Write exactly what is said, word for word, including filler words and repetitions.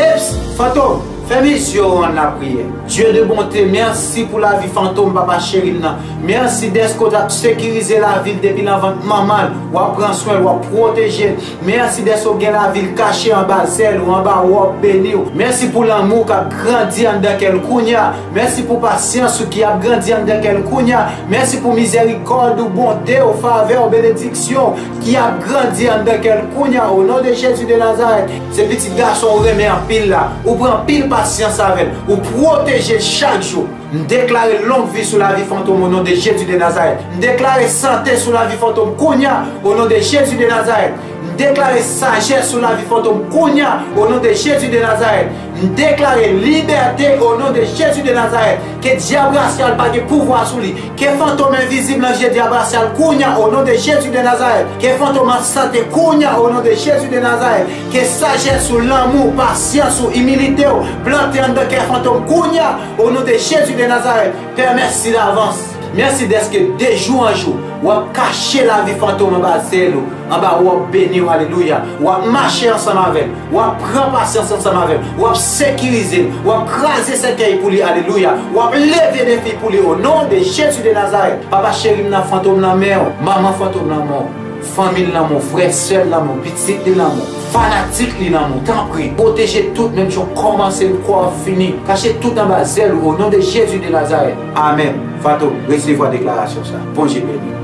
Eps, Fantom, fèmen zye w ann lapriyè. Dye de bonte, mèsi pou lavi Fantom, papa cheri m nan. Mèsi dèske w t ap sekirize lavi l depi nan vant manman l, w ap pran swen l, w ap pwoteje l. Mèsi dèske w gen lavi l kache anba zèl ou, anba wòb beni w. Mèsi pou lanmou k ap grandi anndan kè l kounye a. Mèsi pou pasyans ou ki ap grandi anndan kè l kounye a. Mèsi pou mizèrikòd ou, bonte w, favè w, benediksyon w ki ap grandi anndan kè l kounye a, o non de Jezi de Nazarèt. Se pitit gason w renmen anpil la. Ou pran anpil pasyans avè l. Ou pwoteje l chak jou. M deklare long vi sou lavi Fantom o non de Jezi de Nazarèt. M deklare sante sou lavi Fantom kounye a, o non de Jezi de Nazarèt. M deklare sajès sou lavi Fantom kounye a, o non de Jezi de Nazarèt. M deklare libète o non de Jezi de Nazarèt. Ke dyab rasyal pa gen pouvwa sou li. Ke fantom envizib nan je dyab rasyal kounye a, o non de Jezi de Nazarèt. Ke fantom an sante kounye a, o non de Jezi de Nazarèt. Ke sajès ou, lanmou, pasyans ou, imilite w plante anndan kè Fantom kounye a, o non de Jezi de Nazarèt. Pè, mèsi davans. Mèsi dèske de jou an jou, w ap kache lavi Fantom anba zèl ou, anba wòb beni w, alelouya. W ap mache ansanm avè l, w ap pran pasyans ansanm avè l, w ap sekirize l, w ap kraze sèkèy pou li, alelouya. W ap leve defi pou li, o non de Jezi de Nazarèt. Papa cheri m nan, Fantom nan men w, manman Fantom nan men w, fanmi l nan men w, frè, sè l nan men w, pitit li nan men w, fanatik li nan men w. Tanpri, pwoteje tout, menm jan w kòmanse l, kwa w ap fini. Kache tout anba zèl ou, o non de Jezi de Nazarèt. Amèn. Fantom, resevwa deklarasyon sa. Bondye beni w.